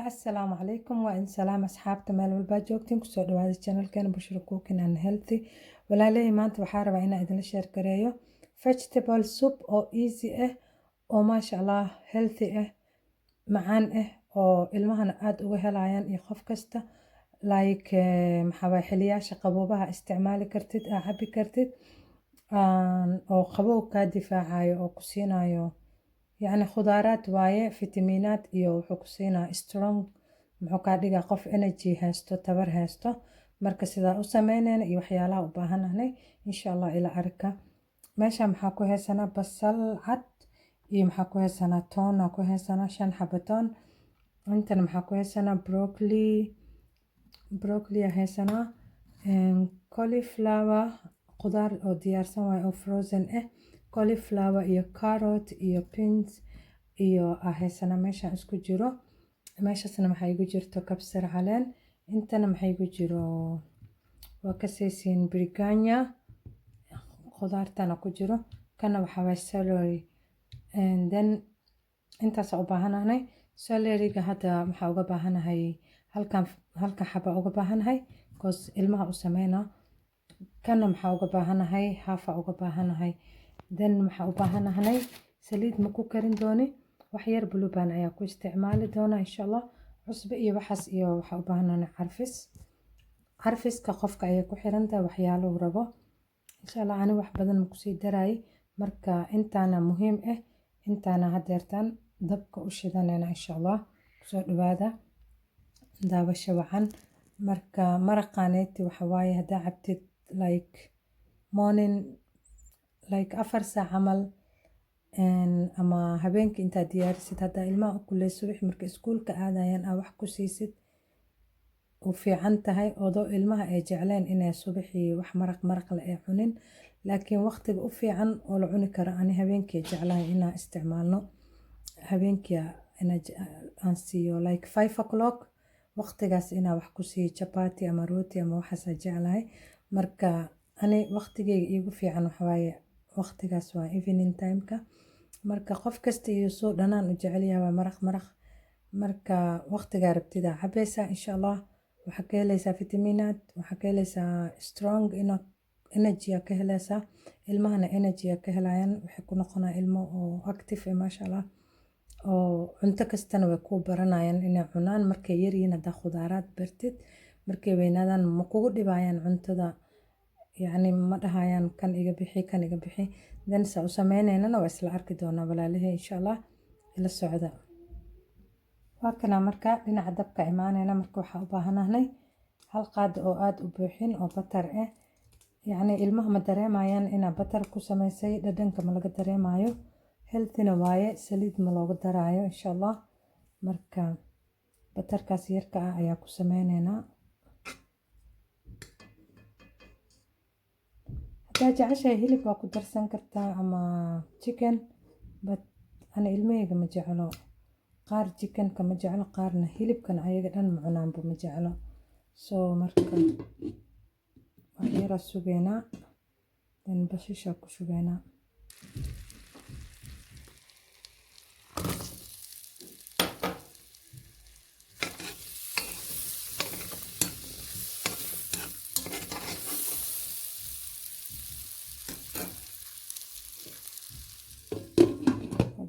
Assalaamu calaykum, waa in salaam asxaabta meel walbaa joogtiin. Kusoo dhawaada channelkeena Bushra Cooking and Healthy. Walaalahey, maanta waxaa rabaa inaan idinla share gareeyo vegetable soup oo easy ah, oo maasha Allah healthy ah, macaan ah, oo ilmahana aada uga helayaan iyo qof kasta. Like maxaa waye, xiliyaasha qaboobaha isticmaali kartid, aa cabi kartid, oo qabow kaa difaacayo oo ku siinayo, yacni khudaaraad waaye, fitamiinaad iyo wuxuu ku siinaa strong, muxuu kaa dhigaa qof energy haysto, tabar haysto. Marka sidaa u sameynayna iyo waxyaalaha u baahanahnay, insha Allah ila arka. Meesha maxaa ku haysanaa? Basal cad iyo maxaa ku haysanaa? Toon ku haysanaa, shan xabo toon. Intana maxaa ku haysanaa? Broccoli, broccoli aa haysanaa, cauliflower, khudaar oo diyaarsan waaye oo frozen ah, cauliflower iyo carrot iyo beans iyo aa haysanaa meeshaan isku jiro. Meeshaasna maxaa igu jirto? Kabsar caleen. Intana maxaa igu jiro? Waa kasaysiin, briganya khudaartana ku jiro. Kana waxaa waye celery. And then intaasa u baahanahay. Celeryga hadda maxaa uga baahanahay? Halkan halkan xaba uga baahanahay, cause ilmaha u sameynaa. Kana maxaa uga baahanahay? Half aa uga baahanahay. Then maxaa u baahanahay? Saliid ma ku karin dooni, wax yar Blue Band ayaa ku isticmaali doona, insha Allah. Cusbo iyo waxaas iyo waxaa u baahanahay carfis. Carfiska qofka ayay ku xiran tahay waxyaaluhu rabo, insha Allah. Ani wax badan ma kusii daraayay. Marka intaana muhiim ah, intaana hadeertaan dabka u shidanayna, insha Allah. Kusoo dhawaada, daawasho wacan. Marka maraqaaneeti waxa waaye, haddaa cabtid like morning, like 4 saac camal, ama habeenkii intaad diyaarisid, haddaa ilmaha u kuleyso, wixii marka iskuulka aadayaan aa wax ku siisid, u fiican tahay. Odoo ilmaha ay jecleen inay subaxii wax maraq maraq leh ay cunin, laakiin waqtiga u fiican oo la cuni karo ani habeenkii jeclahay inaan isticmaalno. Habeenkii aan siiyo like 5 o'clock, waqtigaas inaa wax ku siiyo chapati ama rooti ama waxaas jeclahay. Marka ani waqtigeyga iigu fiican waxawaaye waqtigaas, waa evening timeka. Marka qof kasta iyo soo dhanaan u jecel yahay waa maraq maraq. Marka waqtigaa rabtidaa cabaysaa, insha Allah. Waxaa ka helaysaa fitamiinaad, waxaa ka helaysaa strong energy aa ka helaysaa, ilmahana energy aa ka helayaan, waxay ku noqonaa ilmo oo active eh, maasha Allah, oo cunto kastana way kuu baranayaan inay cunaan markay yaryihiin. Haddaa khudaaraad bartid, markay weynaadaan ma kugu dhibayaan cuntada, yacni ma dhahayaan kan iga bixi, kan iga bixi. Then saa u sameyneynana waa isla arki doonaa, walaalihii, insha Allah, ila socda. Waa kana. Marka dhinaca dabka imaaneyna. Marka waxaa u baahanahnay hal qaado oo aada u buuxin oo butter ah. Yacni ilmaha ma dareemayaan inaa butter ku sameysay, dhadhanka ma laga dareemayo, healthyna waaye, saliid ma looga daraayo, insha Allah. Marka butterkaas yarka ah ayaa ku sameyneynaa. Haddaa jeceshahay hilib waa ku darsan kartaa ama chicken, but ana ilmahayga ma jeclo. Qaar chickenka ma jeclo, qaarna hilibkana ayaga dhan ma cunaanba, ma jeclo. So marka wax yaraa sugeynaa, then basashaa ku shubeynaa.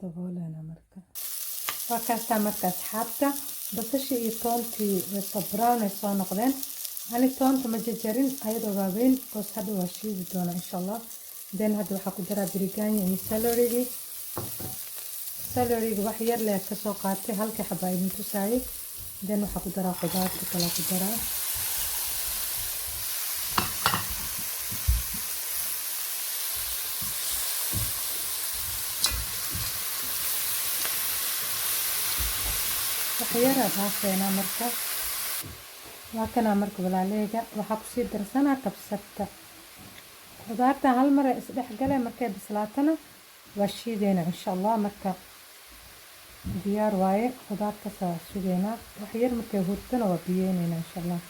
Dabooleyna. Marka waa kaasaa. Marka asxaabta, basashii iyo toontii way soo brown ay soo noqdeen. Ani toonta ma jajarin, ayadoo waaweyn, because hadda waa shiidi doonaa, insha Allah. Then hadda waxaa ku daraa biriganya iyo celerygii. Celeryga wax yar leh kasoo qaatay, halkii xabaa idin tusaayay. Then waxaa ku daraa khudaarta kale ku daraa. Wax yaraa dhaafeynaa. Marka waa kanaa. Marka walaaleyga, waxaa kusii darsanaa kabsarta. Khudaarta hal mar ay isdhex galeen, markay bislaatana waa shiideynaa, insha Allah. Marka diyaar waaye, khudaartaas sugeynaa wax yar, markay hurtana waa biyeyneynaa, insha Allah.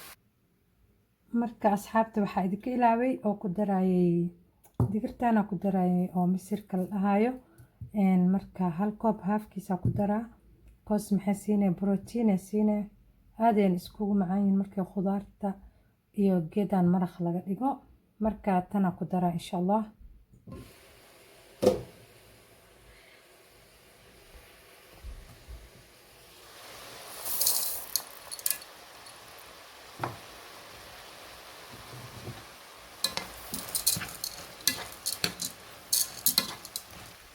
Marka asxaabta, waxaa idinka ilaaway oo ku darayay digirtaana ku darayay oo misirka la dhahayo. Marka hal koob halfkiisa ku daraa. Cause maxay siinaya? Protein ay siinaya. Aadayna iskugu macaan yihiin markii khudaarta iyo geedan maraq laga dhigo. Marka tana ku daraa, insha Allah.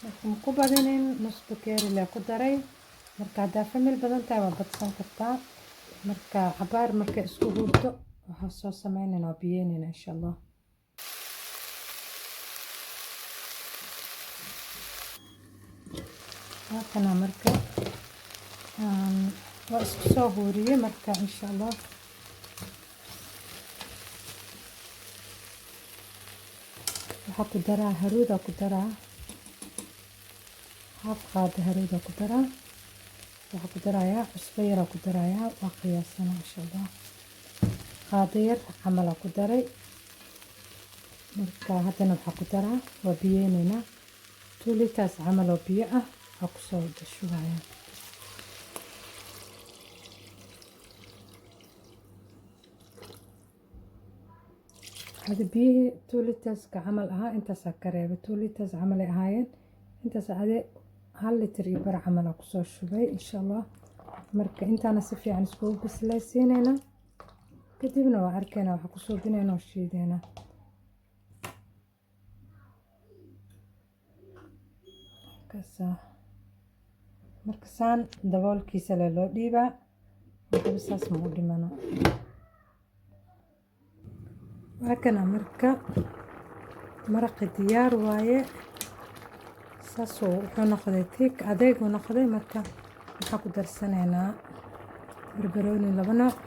Marka ma ku badinin, nus bakeeri lee ku daray. Marka haddaa family badan tahay, waa badsan kartaa. Marka cabaar markay isku huurto, waxaa soo sameynayna, waa biyeynayna, insha Allah. Waakana, marka waa isku soo huuriyey. Marka, insha Allah, waxaa ku daraa haruuda, ku daraa half qaada haruuda ku daraa. Waxaa ku darayaa cusbo yaraa ku darayaa, waa qiyaasana, insha Allah. Qaado yar camalaa ku daray. Marka haddana waxaa ku daraa, waa biyeyneynaa, 2 liters camal oo biyo ah waa kusoo shubaya. Hada biyihii 2 literska camal ahaa intaasaa ka reebay. 2 liters camal ay ahaayeen intaas, ade 1 litir iyo bar camal aa kusoo shubay, insha Allah. Marka intaana si fiican iskugu bislaysiinayna, kadibna waa arkeynaa waxaa ku suubinayna oo shiideynaa. Kasa marka saan daboolkiisa le loo dhiibaa, waxba saas ma u dhimano. Waa kana, marka maraqi diyaar waaye. Saasuu wuxuu noqday thick, adeeguu noqday. Marka waxaa ku darsanaynaa barbarooni laba nooc.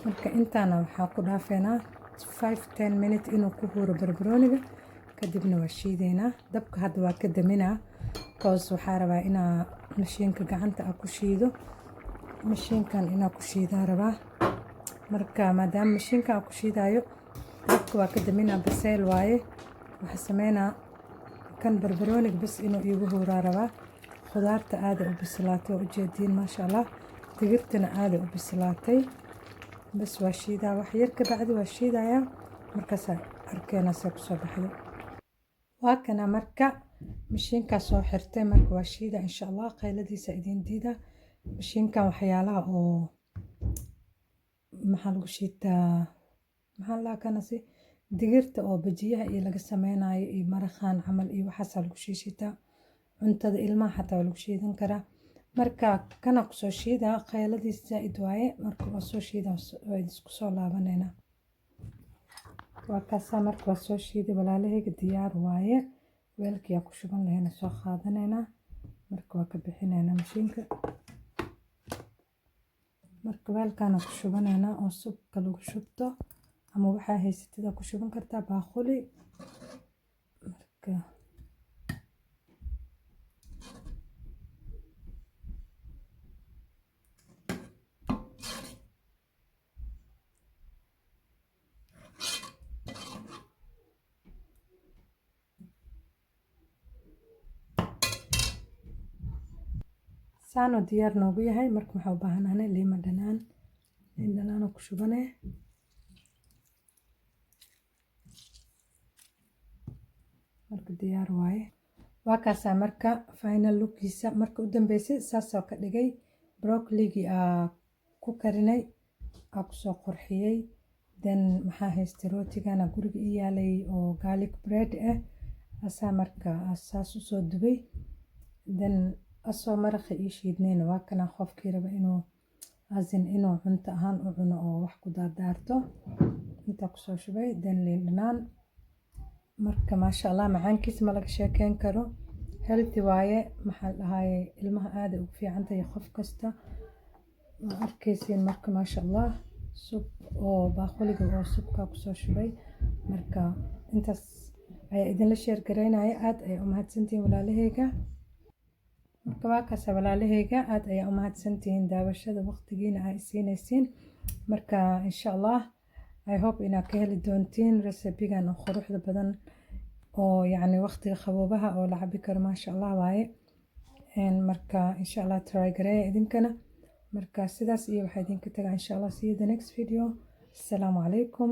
Marka intaana waxaa ku dhaafeynaa 5-10 minute inuu ku huuro barbarooniga, kadibna waa shiideynaa. Dabka hadda waa ka daminaa, cause waxaa rabaa inaa mashiinka gacanta a ku shiido. Mashiinkan inaa ku shiidaa rabaa. Marka maadaama mashiinkan aan ku shiidayo, dabka waa ka daminaa, baseyl waaye. Waxaa sameynaa kan barbarooniga bas inuu iigu huuraa rabaa. Khudaarta aaday u bislaatay, waa ujeediin, maasha Allah. Digirtana aaday u bislaatay. Bas waa shiidaa, wax yar ka bacdi waa shiidayaa. Markaasaa arkeena see kusoo baxdo. Waa kana, marka mashiinkaa soo xirtay. Marka waa shiida, insha Allah. Qayladiisa idiin diida. Mashiinkan waxyaalaha oo maxaa lagu shiitaa? Maxaa la kanasi digirta oo bajiyaha iyo laga sameynayo iyo maraqaan camal iyo waxaasaa lagu shiishitaa. Cuntada ilmaha xataa waa lagu shiidan karaa. Marka kana kusoo shiidaa, qayladiisa zaaid waaye. Marka waa soo shiida, waa isku soo laabaneynaa. Waa kaasaa, marka waa soo shiiday, walaalahayga, diyaar waaye. Weelkii aa ku shuban lahayna soo qaadanaynaa. Marka waa ka bixinaynaa mashiinka. Marka weelkaana ku shubanaynaa oo subka lagu shubto, ama waxaa haysatid aa ku shuban kartaa, baaquli. Marka saanoo diyaar noogu yahay. Marka waxaa u baahanahay liima dhanaan, liin dhanaanoo ku shubane. Marka diyaar waaye, waa kaasaa. Marka final lookkiisa marka u dambeysay saasoo ka dhigay. Broccoli-gii aa ku karinay aa kusoo qurxiyey. Then maxaa haystay? Rootigana guriga ii yaalay oo garlic bread ah asaa. Marka saas usoo dubay. Then asoo maraqa ii shiidnayna waa kana. Qofkii raba inuu asin inuu cunto ahaan u cuno oo wax ku daardaarto, intaa kusoo shubay. Then liin dhanaan. Marka maasha Allah, macaankiisa ma laga sheekeyn karo. Healthy waaye, maxaa la dhahaye, ilmaha aad ay ugu fiican tahay, qof kasta waa arkaysiin. Marka maasha Allah, sub oo baaquliga oo subka kusoo shubay. Marka intaas ayaa idinla share garaynaya. Aad ayaa u mahadsantihiin, walaalaheyga. Marka waa kaasa, walaalaheyga, aad ayaa u mahadsantihiin daawashada waqtigiina ay siinaysiin. Marka insha Allah, I hope inaad ka heli doontiin recipe-gan oo quruxda badan oo yacni waqtiga qaboobaha oo la cabi karo. Maasha Allah waaye. Marka insha Allah try gareeya idinkana. Marka sidaas iyo waxaa idinka tagaa insha Allah. See you the next video. Asalaamu calaykum.